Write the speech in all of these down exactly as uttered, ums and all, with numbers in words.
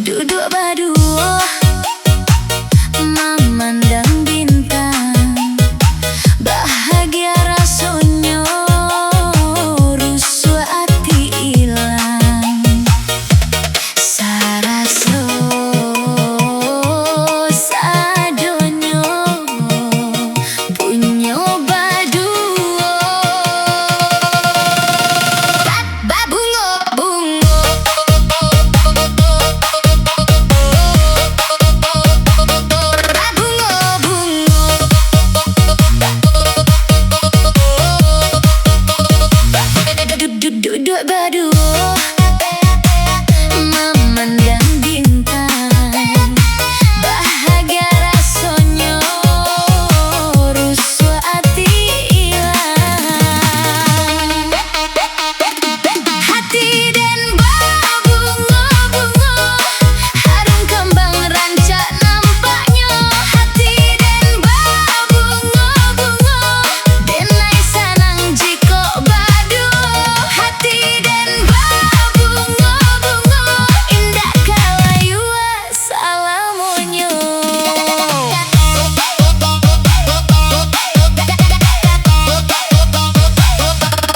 Duduk baduo, mamandang bintang, bahagia rasonyo, rusuah ati ilang. Saraso sadonyo punyo baduo. Ba-, babungo-bungo. Babungo-bungo. Du-, du-, duduk baduo, mamandang bintang, bahagia rasonyo, rusuah ati ilang. Hati den babungo-bungo, harum kambang rancak nampaknyo. Hati den babungo-bungo, denai sanang jikok baduo. Hati den babungo-bungo, indak ka layua salamonyo.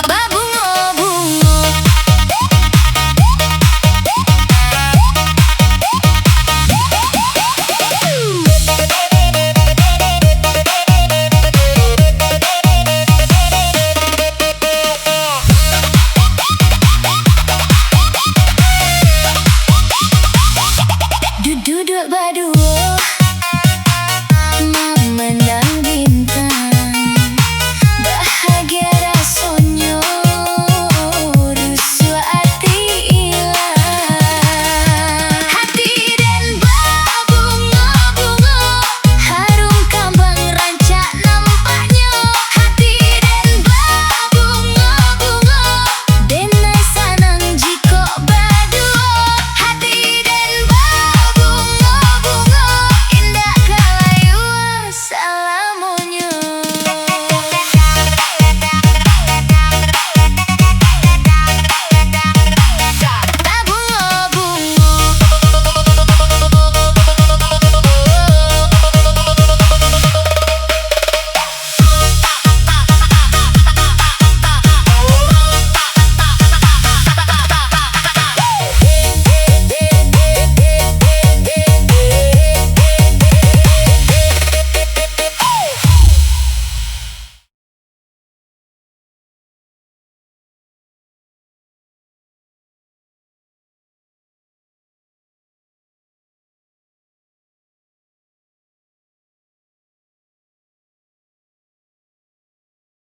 Babungo-bungo. Du-, duduk baduo,